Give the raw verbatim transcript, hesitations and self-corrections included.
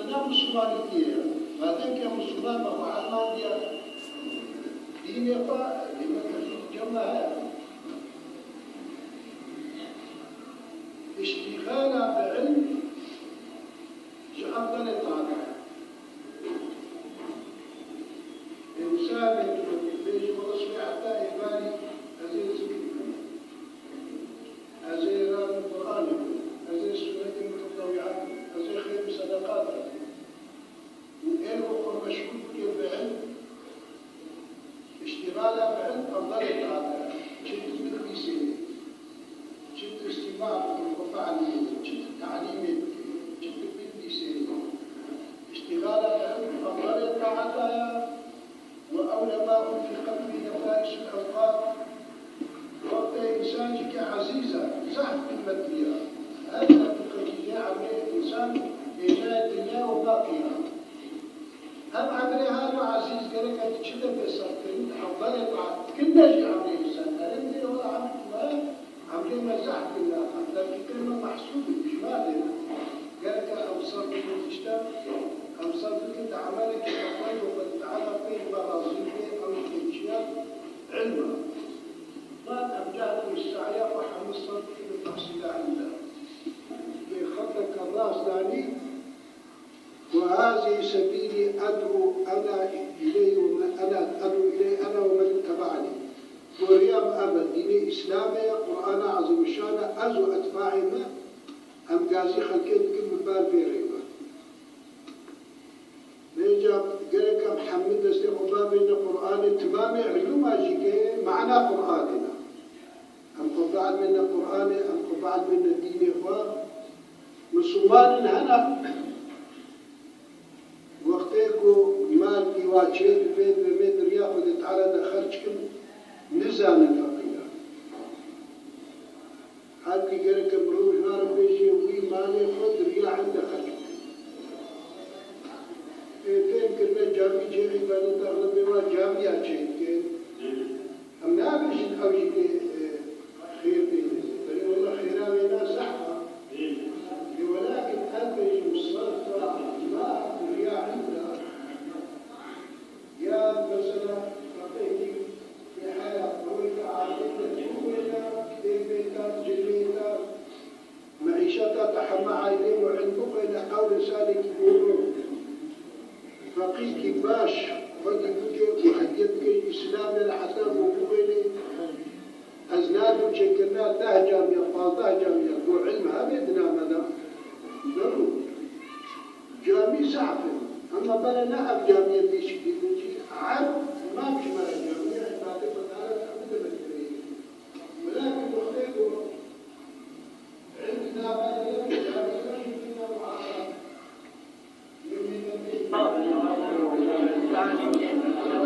Ne Mislimanîtiyê ye. Madem ke Misliman be xwe elmandiya dînê xwe, dînê xwe cem me heye. Îştîxala bi ilm ji efdalê taat e. Însanê bêjî, wela sibê heta êvarî ez ê zikr bikim. Ez ê rabim Qur'anê bikim. Ez ê sûnetê mutetewîat bikim. Ez ê xêr û sedeqat bikim. Û êro xwe meşgûl bike bi ilm, îştîxala bi ilm efdalê taat e. Çi tu binivîsê, çi tu îstîma bikî, xwe fehlî, çi tu telîmê bikî, çi tu binivîsê. Îştîxala bi ilm efdalê taat e. وأولماء في قلبه نفائس الأوقات. Wextê însan jî ke ezîz e, zehf qîmetliya. Her ne tu qencî jê emrê însan hêjayê dinya û baqî ya. Hem emrê halo ezîz gerek e tu çi de bê serkirin, efdalê taat. Kin de jî emrê însan. Erê, wela emrê me, emrê me zehf kin e. Em derkî me mehsûb in, ji me dê. Gerek e em ser bikin tişta, em ser bikin di emelekî xwe, Xwedê Teala pê ji me razî be, ew jî têkçiya ilm e. Bad em cehd û seya xwe hemû ser bikin bi tehsîla ilm de. Lê xeteke rast danî, وهذه سبيلي أدعو أنا إليه ومن، أنا أدعو إليه أنا ومن اتبعني. Got riya min ev e, dînê Îslamê ye, Qur'ana Ezîmşan e, ez û etbaê me, em gazî xelkê dikin bi ber vê rê ve. Vêca gerek em hemî destê xwe bavêjine Qur'anê, timamê ilûma jî ke mana Qur'anê ne. Em xwe bielmêne Qur'anê, em xwe bielmêne dînê xwe. Misilman in hene. Wextê ku mal îwa çê dibe, divê di riya Xwedê Teala de xerc kin, nizanin feqîr e. Halkî gereke mirov ji me re bêje, wî malê xwe di riya ilm de xerc bike. Ê fêm kirine camî cihê îbadeta Rebê wa camiya çêdike. Em nabêjin ew jî dê, e, xêr bê. Belê wela xêra wê ne zehf e. Lê welakin ev bêjin serfa ma riya ilm de. Ya mesela feqîrî bê heya, ew ê ke erdê de çû wêne, dê bêta, cilêta, Meîşeta te heme aîlê û ilm bixwêne, ew însanekî bêro, feqîrkî baş xwedî bike û hediye bike Îslamê re heta ku bixwêne. Ez nadim çêkirina deh camiya, pazdeh camiya, ku ilm hebe di name de. Nero. Camî zehf e. Hema bere ne ev camiyê pêşî dîtin jî, her